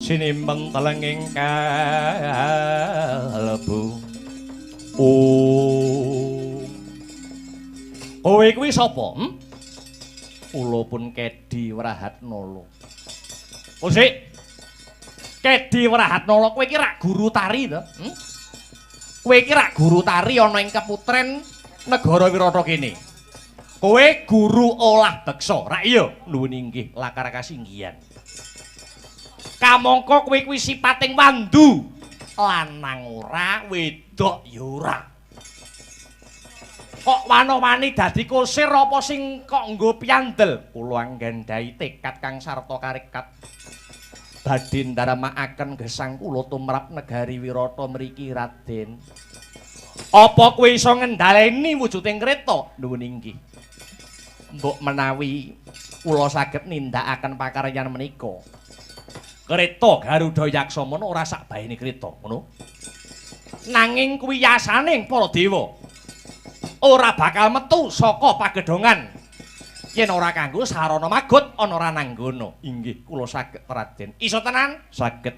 Sinimpen telenging kalbu. Oh. Kowe kuwi sapa? Hm? Kula pun Kedi Wrahatnala. Kosik. Kedi Wrahatnala kowe iki rak guru tari to? Hm? Kowe iki rak guru tari ana ing keputren negara Wirata kene. Kowe guru olah beksa, rak iya? Nuwun inggih lakar kasinggihan. Kamangka kowe kuwi sipating wandu. Lanang ora, wedok ya ora. Kok wana-wani dadi kusir apa sing kok nggo piyandel? Kula anggendhahi tekad kang sarta karekat. Badhe ndaramakaken gesang kula tumrap negari Wirata mriki Raden. Apa kowe iso ngendhaleni wujuding kreta? Nuwun inggih. Mbok menawi kula saged nindakaken pakaryan menika. Kreta Garuda Yaksa mono ora sak baene kreta, ngono. Nanging kuwi yasaning para dewa. Ora bakal metu saka pagedhongan. Yen ora kanggo sarana magut ana rananggana. Inggih, kula saged Raden. Iso tenan? Saged.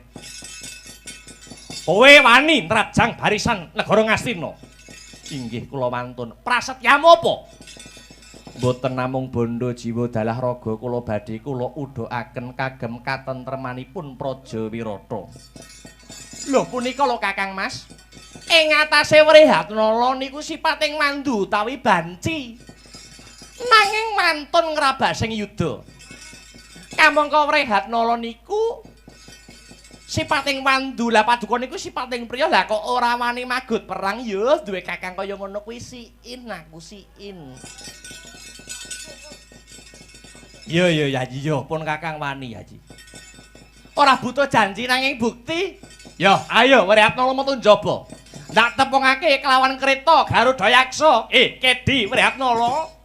Kowe wani nrajang barisan negara Ngastina. Inggih, kula wantun. Prasetyamu apa? Mboten namung bondo jiwa dalah raga kula badhe kula udhakaken kagem katentremanipun Praja Wirata. Lho punika lho Kakang Mas. Ing atase Wrehatnala niku sipating wandu utawi banci. Nanging mantun ngrabasing yuda. Kamangka Wrehatnala niku sipating wandu, lah paduka niku sipating priya, lah kok ora wani magut perang ya duwe kakang kaya ngono kuwi siin aku siin. Iya iya ya iya pun kakang wani ya Ji. Ora butuh janji nanging bukti. Yo ayo Wrehatnala metu njaba. Ndak tepungake kelawan kreta Garuda Yaksa. Kedi Wrehatnala.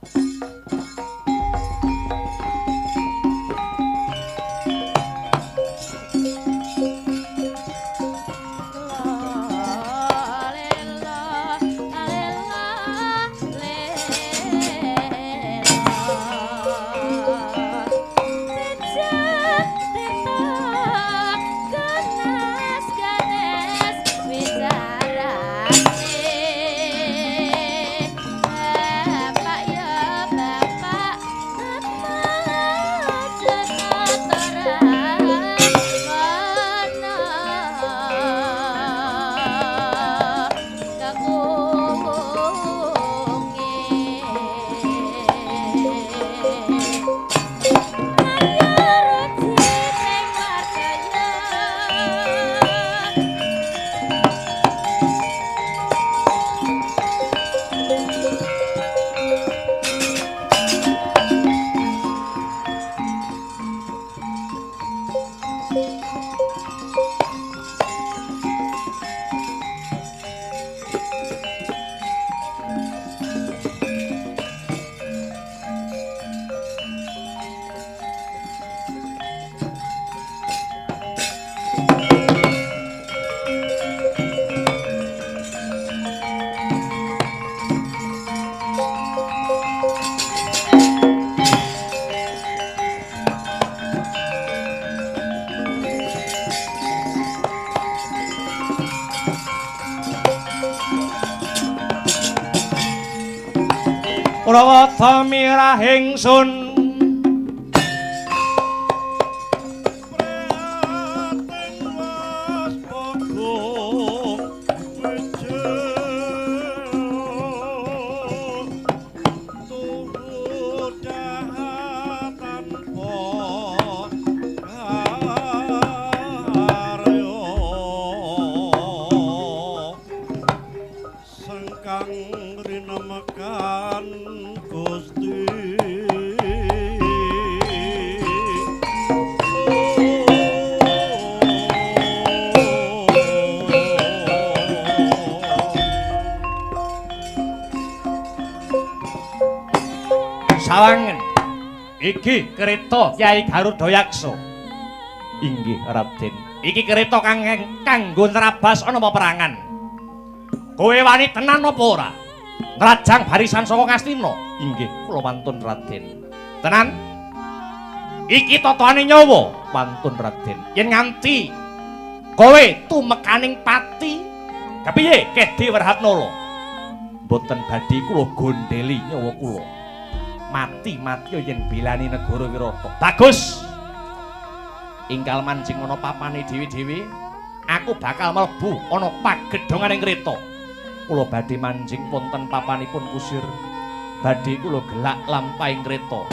Prawata mirah ingsun Prihatin was Bagong Wijaya turu dahat tanpa karya sengkang rinemekan Gusti. Sawangen iki kereta Kyai Garuda Yaksa. Inggih Raden. Iki kereta kang kanggo nrabas ana peperangan. Kowe wani tenan apa ora? Nrajang barisan saka Ngastina. Inggih kula wantun Raden. Tenan? Iki totone nyawa wantun Raden. Yen nganti kowe tumekaning pati, kepiye Kedhe Werhatnala? Mboten badhe kula gondheli nyawa kula. Mati-mati yen belani negara Wirata. Bagus. Ingkal manjing ana papane dhewe-dhewe, aku bakal mlebu ana pagedhongane ngreta. Kula badhe manjing wonten papanipun kusir. Badhe kula gelak lampahing ngreta.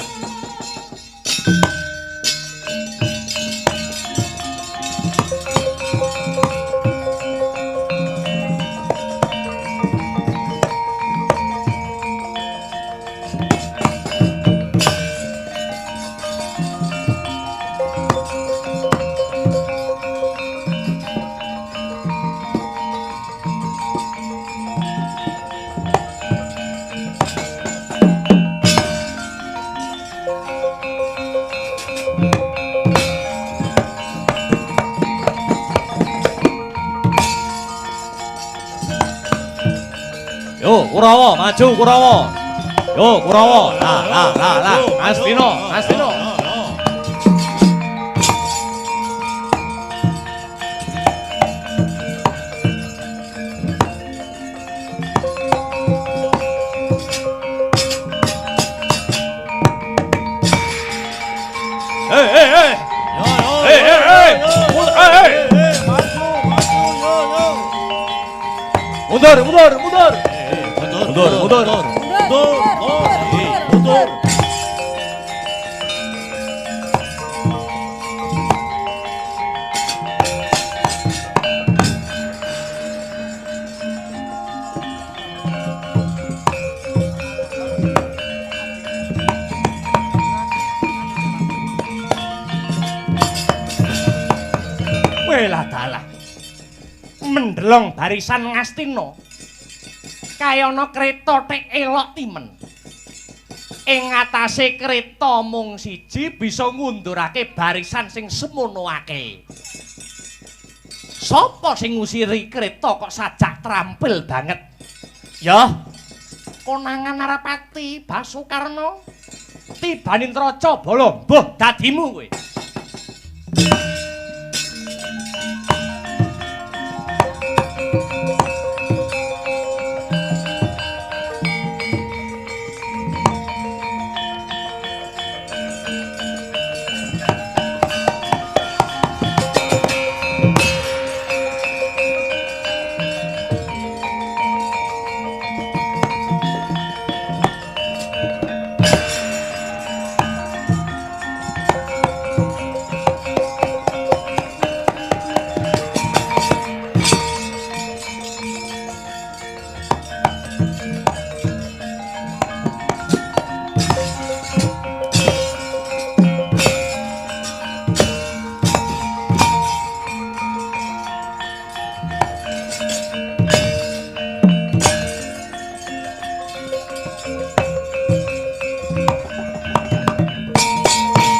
Yo Kurawa maju Kurawa. Yo Kurawa. Lah lah lah lah. Astina, Astina. Hei hei hei. Hei hei hei. Hei. Maju maju yo yo. Mundur mundur mundur. Mundur, mundur, mundur, mundur. Welah dalah. Mendelong barisan Ngastina. Kaya ana kreta tek elok timen. Ing atase kreta mung siji bisa ngundurake barisan sing semono akeh. Sapa sing ngusiri kreta kok sajak trampil banget? Ya, konangan Narapati Basukarna. Tibane Ntraca bala mbuh dadimu kowe.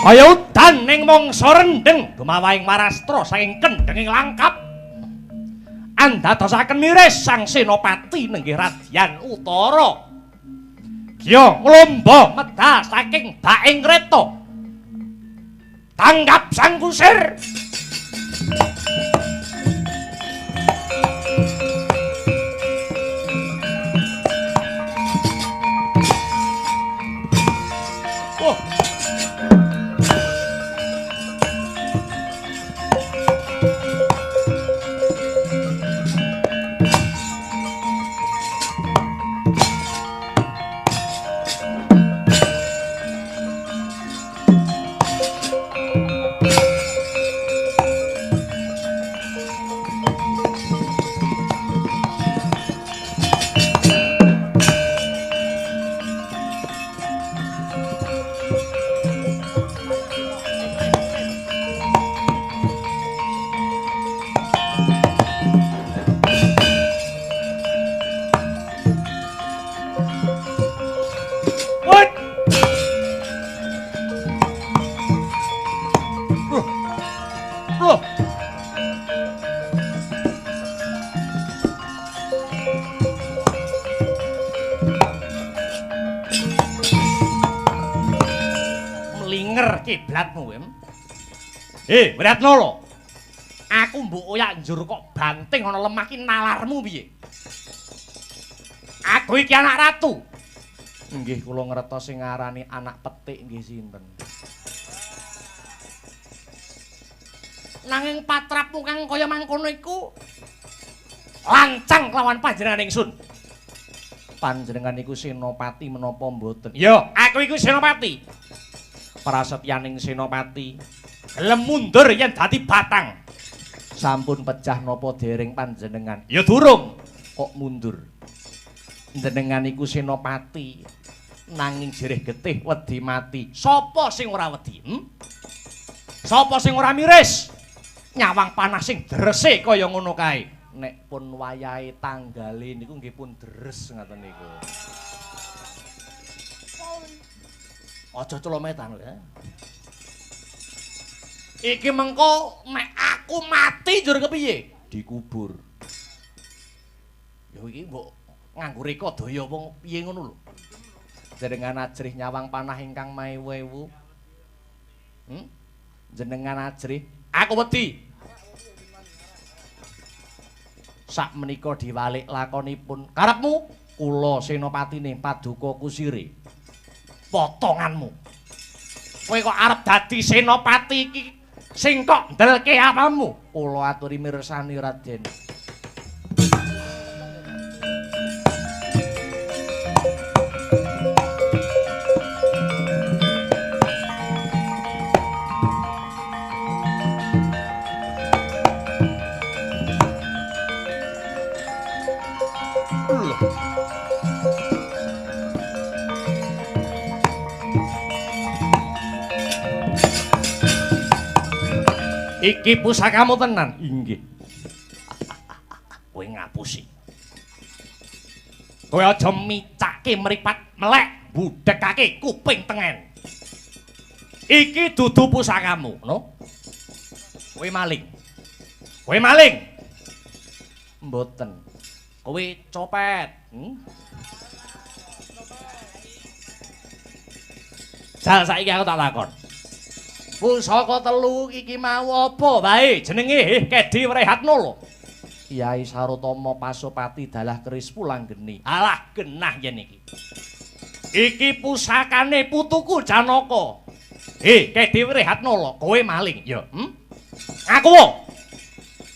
Kaya udan ning mangsa rendheng gumawahing warastra saking kendhenging langkap. Andadosaken miris sang senopati nenggih Radyan Utara. Giya nglomba medal saking baing kreta. Tanggap sang kusir. Oh. Blenger kiblatmu kowe. Wrehatnala. Aku mbok oyak njur kok banting ana lemah ki nalarmu piye? Aku iki anak ratu. Nggih kula ngertos sing ngarani anak petik nggih sinten. Nanging patrapmu kang kaya mangkono iku lancang kelawan panjenengan ingsun. Panjenengan iku senopati menapa mboten? Ya, aku iku senopati. Prasetyaning senopati gelem mundur yen dadi batang. Sampun pecah napa dereng panjenengan? Ya durung. Kok mundur? Jenengan iku senopati nanging jerih getih wedi mati. Sapa sing ora wedi? Sapa sing ora miris? Nyawang panah sing drese kaya ngono kae. Nek pun wayahe tanggale niku nggih pun deres ngaten niku. Aja celometan lho ya. Iki mengko nek aku mati njur kepiye? Dikubur. Ya iki mbok nganggo reka daya wong piye ngono lho. Jenengan ajrih nyawang panah ingkang maewu-ewu. Jenengan ajrih, aku wedi. Sak menika diwalik lakonipun. Karepmu kula senopatine paduka kusire. Potonganmu. Kowe kok arep dadi senopati iki sing kok ndelke apamu? Kula aturi mirsani Raden. Iki pusakamu tenan? Inggih. Kowe ngapusi. Kowe aja micake mripat melek, budhekake kuping tengen. Iki dudu pusakamu, no? Kowe maling. Kowe maling. Mboten. Kowe copet. Jal saiki aku tak lakon. Pusaka telu iki mau apa wae jenenge Kedhi Wrehatnala. Kyai Sarotama Pasopati dalah keris Pulanggeni. Alah genah yen iki. Iki pusakane putuku Janaka. Kedhi Wrehatnala, kowe maling ya? Ngaku.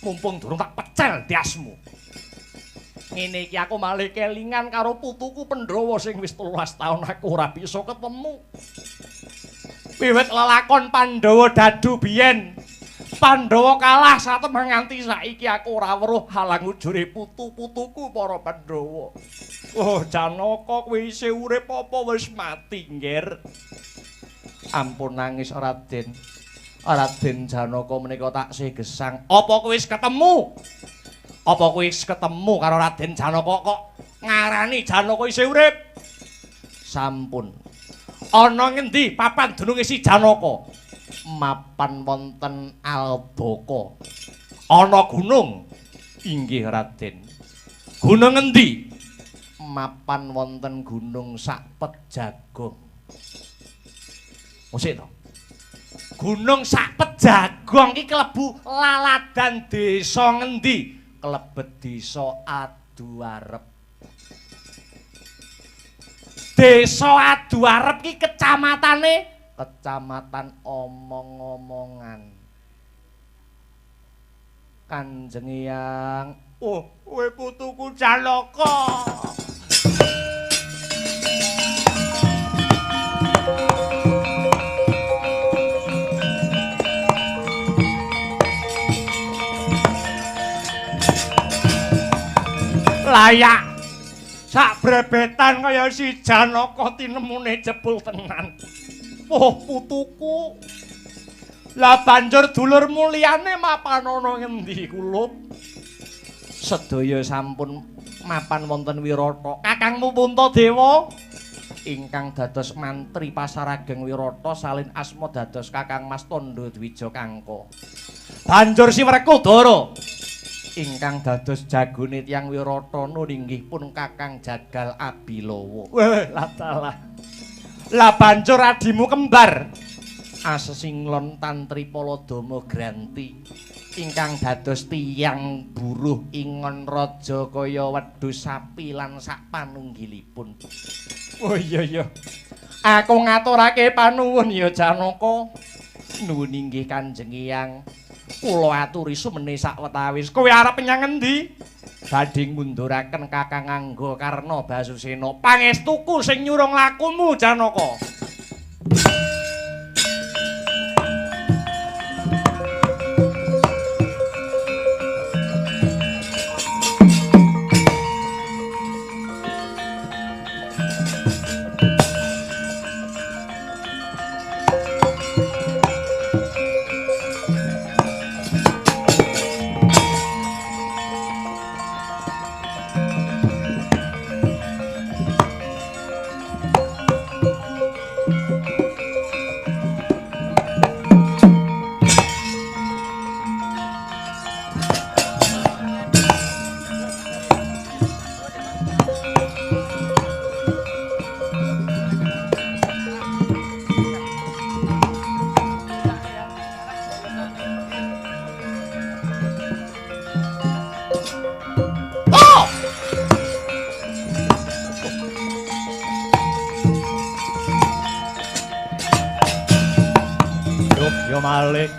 Mumpung durung tak pecel ndasmu. Ngene iki aku malih kelingan karo putuku Pandhawa sing wis 13 taun aku ora bisa ketemu. Wiwit lelakon Pandhawa dadu biyen. Pandhawa kalah satemah nganti saiki aku ora weruh halang ujure putu-putuku para Pandhawa. Oh, Janaka kuwi isih urip apa wis mati, Ngger? Ampun nangis Raden. Raden Janaka menika taksih gesang. Apa kowe wis ketemu? Apa kowe wis ketemu karo Raden Janaka kok ngarani Janaka isih urip? Sampun. Ana ngendi papan dununge si Janaka? Mapan wonten Albaka. Ana gunung? Inggih Raden. Gunung ngendi? Mapan wonten Gunung Sakpet Jagong. Musik to? Gunung Sakpet Jagong iki klebu laladan desa ngendi? Klebet desa Aduarep. Desa Aduarep ki kecamatane Kecamatan Omong-omongan. Kanjeng Hyang, oh, kowe putuku Janaka. Layak sak brebetan kaya si Janaka tinemune jebul tenan. Oh putuku. Lah banjur dulurmu liyane mapan ana ngendi kulup? Sedaya sampun mapan wonten Wirata. Kakangmu Puntadewa ingkang dados mantri Pasar Ageng Wirata salin asma dados Kakang Mas Tandha Dwija Kangka. Banjur si Werkudara ingkang dados jagone tiyang Wirata inggih pun Kakang Jagal Abilawa. Wah, lah dalah. Lah banjur adimu kembar. Asesinglon Tantri Paladama Granti ingkang dados tiyang buruh ingon raja kaya wedhus sapi lan sak panunggilipun. Oh iya iya. Aku ngaturake panuwun ya Janaka. Nuwun inggih Kanjeng Hyang. Kula aturi sumene sawetawis. Kowe arep menyang endi? Badhe ngunduraken Kakang Angga Karna Basusena. Pangestuku sing nyurung lakumu Janaka.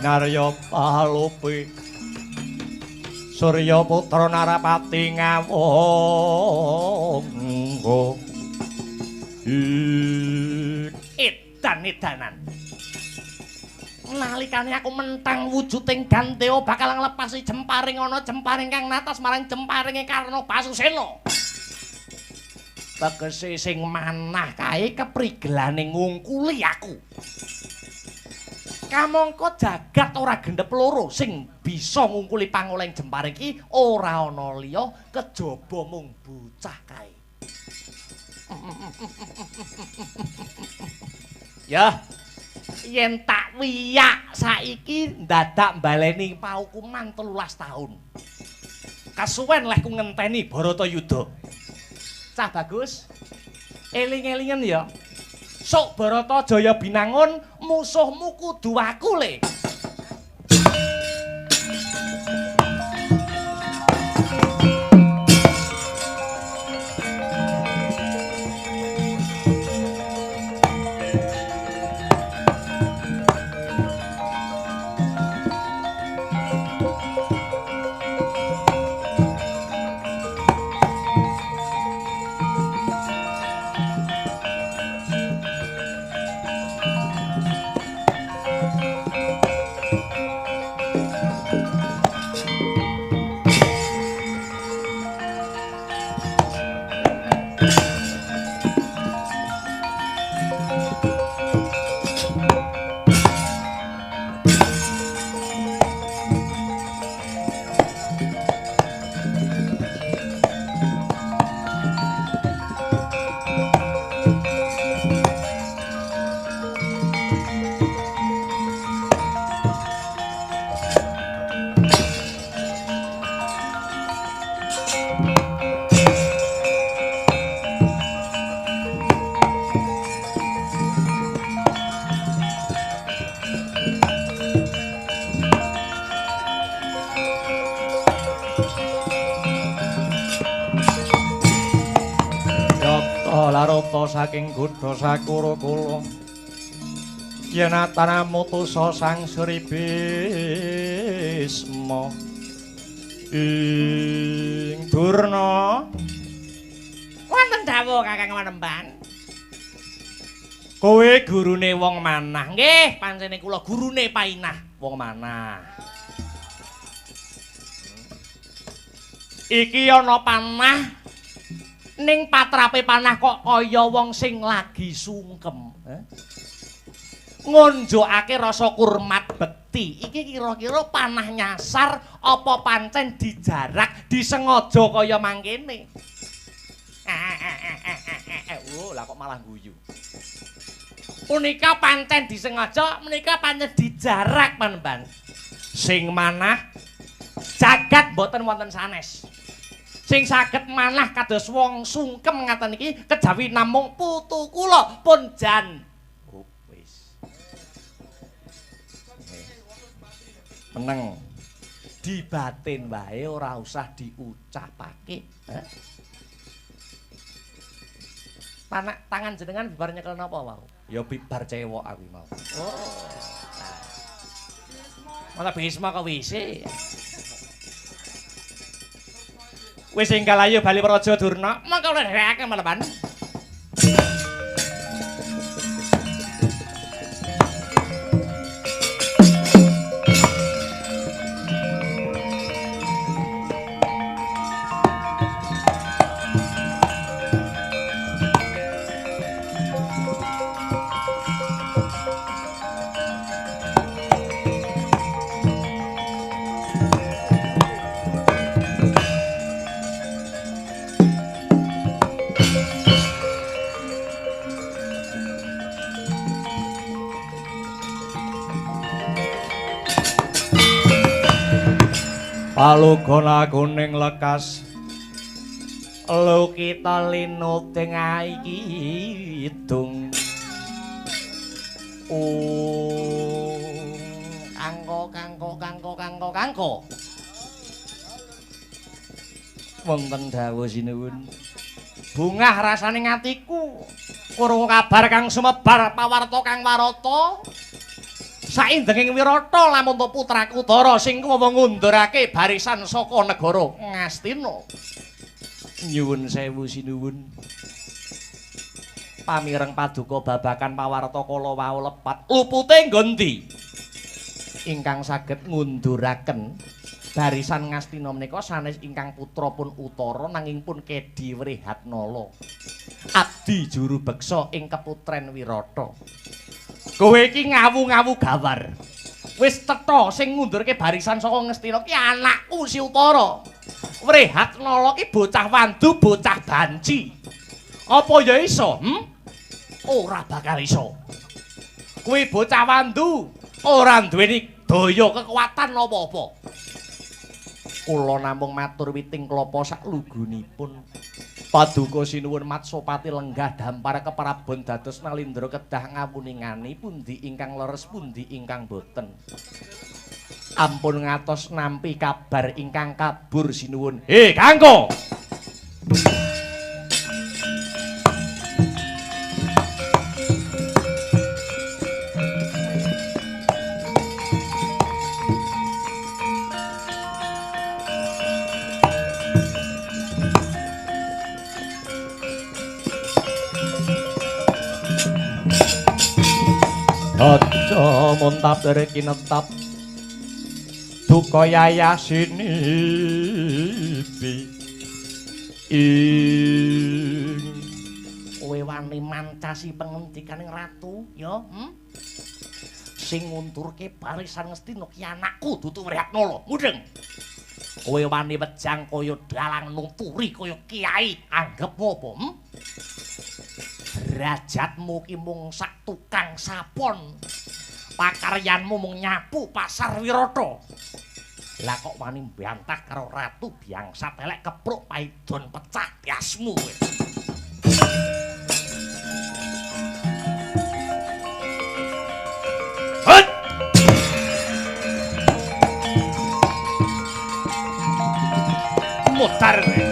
Narya Palupi Surya Putra Narapati ngawonggo edan-edanan nalikane aku mentang wujuding Gandewa bakal nglepasi jemparing ana jemparing kang natas marang jemparinge Karna Basusena. Tegese sing manah kae keprigelane ngungkuli aku. Kamangka jagat ora gendhep loro sing bisa ngungkuli pangolehing jempar iki ora ana liya kejaba mung bocah kae. Ya, yen tak wiyak saiki ndadak mbaleni paukuman 13 taun. Kasuwen lehku ngenteni Baratayuda. Cah bagus, eling-elingen ya. Sok Barata Jaya Binangun musuhmu kudu aku le. Saking gudha sakura kula yen atanamutusa Sang Sri Bisma ing Durna. Wonten dawuh Kakang Wanemban. Kowe gurune wong manah. Nggih, pancene kula gurune Painah wong manah. Iki ana panah ning patrape panah kok kaya wong sing lagi sungkem. Ngunjukake rasa kurmat bekti. Iki kira-kira panah nyasar apa pancen dijarak disengaja kaya mangkene. Oh, lah kok malah guyu. Punika pancen disengaja, menika pancen dijarak panemban. Sing manah jagat mboten wonten sanes. Sing saged manah kados wong sungkem ngaten iki kejawi namung putu kula pun jan. Oh, wis. Meneng. Dibatin wae ora usah diucapake. Tangan jenengan bibar nyekel napa wau? Ya bibar cewek aku mau. Oh. Malah Bisma kok wisi. Wis enggal ayo bali Praja Durna. Monggo dherekake malepan. Palugana kuning lekas lukita linuting kidung. Kangko kangko kangko kangko kangko. Wonten dawuh sinuwun. Bungah rasane ngatiku krungu kabar kang sumebar pawarta kang warata. Saindenging Wirata lamun to putraku Utara sing kuwawa ngundurake barisan saka negara Ngastina. Nyuwun sewu sinuwun. Pamireng paduka babakan pawarta kala wau lepat lupute nggon ndi? Ingkang saged ngunduraken barisan Ngastina menika sanes ingkang putra pun Utara nanging pun Kedhi Wrehatnala. Abdi juru beksa ing keputren Wirata. Kowe iki ngawu-ngawu gawar. Wis cetha sing ngundurke barisan saka Ngastina ki anakku si Utara. Wrehatnala ki bocah wandu, bocah banci. Apa ya iso? Ora bakal iso. Kuwi bocah wandu, ora duweni daya kekuatan apa-apa. Kula namung matur witing klapa sak lugunipun. Paduka sinuwun Matsopati lenggah dampar keprabon dados Nalindra kedah ngawuningani pundi ingkang leres pundi ingkang boten. Ampun ngatos nampi kabar ingkang kabur sinuwun. He Kangko. Aja muntap kinetap duka yayah sinibi ing kowe wani mancasi pangentikaning ratu ya sing ngundurke barisan Ngastina ki anakku dudu Wrehatnala mudheng kowe wani wejang kaya dalang nuturi kaya kiai anggepmu apa derajatmu ki mung sak tukang sapon. Pakaryanmu mung nyapu pasar Wirata. Lah kok wani mbantah karo ratu biangsa telek kepruk paidon pecah biasmu kowe. Hut! Mutar kowe.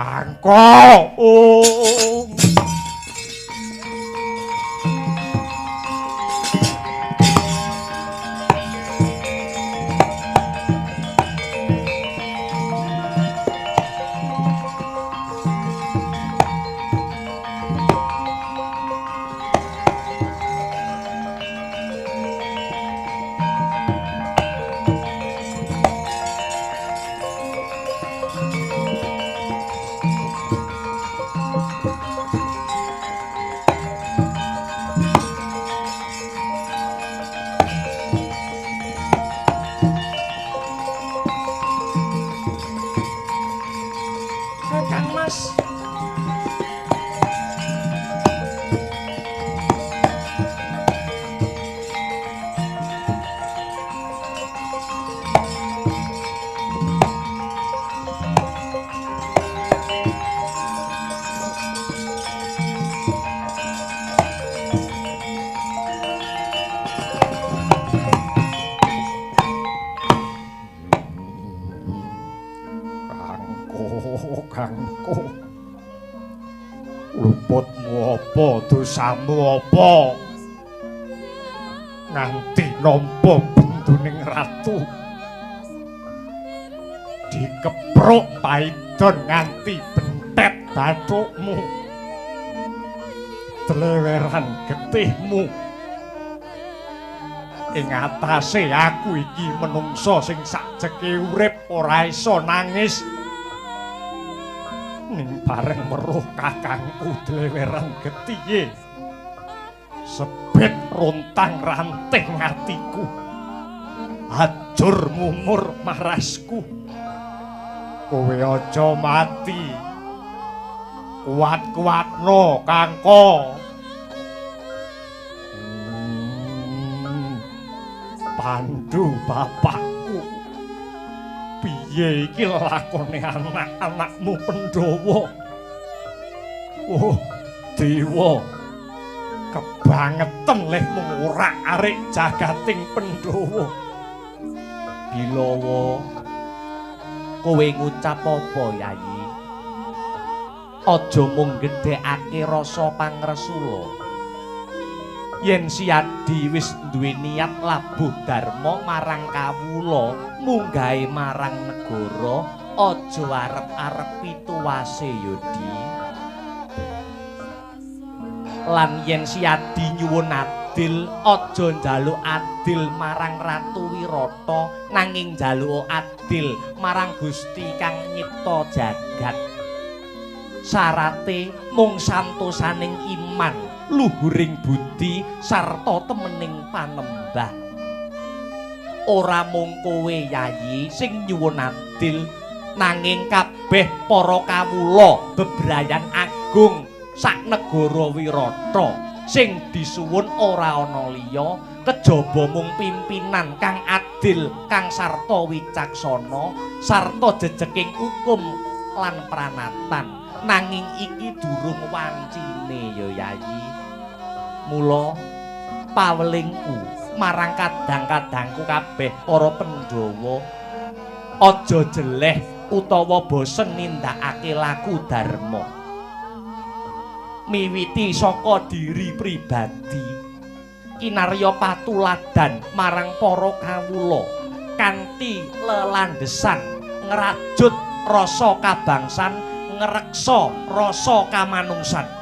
Kangko. Oh. Dosamu apa? Nganti nampa benduning ratu. Dikepruk paidon nganti bentet bathukmu. Dleweran getihmu. Ing atase aku iki menungsa sing sakjeke urip ora iso nangis. Ning bareng weruh kakangku dleweran getihe, sebet rontang ranting atiku, ajur mumur marasku. Kowe aja mati, kuat-kuatno kangko. Pandu bapakku, piye iki lakone anak-anakmu Pandhawa? Oh, dewa, kebangetan leh ngorak-arik jagating Pandhawa. Bilawa, kowe ngucap apa, Yayi? Aja mung gedhekake rasa pangresula. Yen Siadi wis duwe niat labuh dharma marang kawula, munggahe marang negara, aja arep-arep pituwase ya, Di. Lan yen Siadi nyuwun adil, aja njaluk adil marang Ratu Wirata, nanging njaluk adil marang Gusti kang nyipta jagat. Syarate mung santosaning iman, luhuring budi sarta temening panembah. Ora mung kowe, Yayi, sing nyuwun adil, nanging kabeh para kawula bebrayan agung sak negara Wirata sing disuwun ora ana liya kejaba mung pimpinan kang adil, kang sarta wicaksana, sarta jejeking hukum lan pranatan. Nanging iki durung wancine ya, Yayi. Mula pawelingku marang kadang-kadangku kabeh para Pandhawa, aja jeleh utawa bosen nindakake laku dharma. Miwiti saka diri pribadi, kinarya patuladan marang para kawula kanthi lelandhesan ngrajut rasa kabangsan, ngreksa rasa kamanungsan.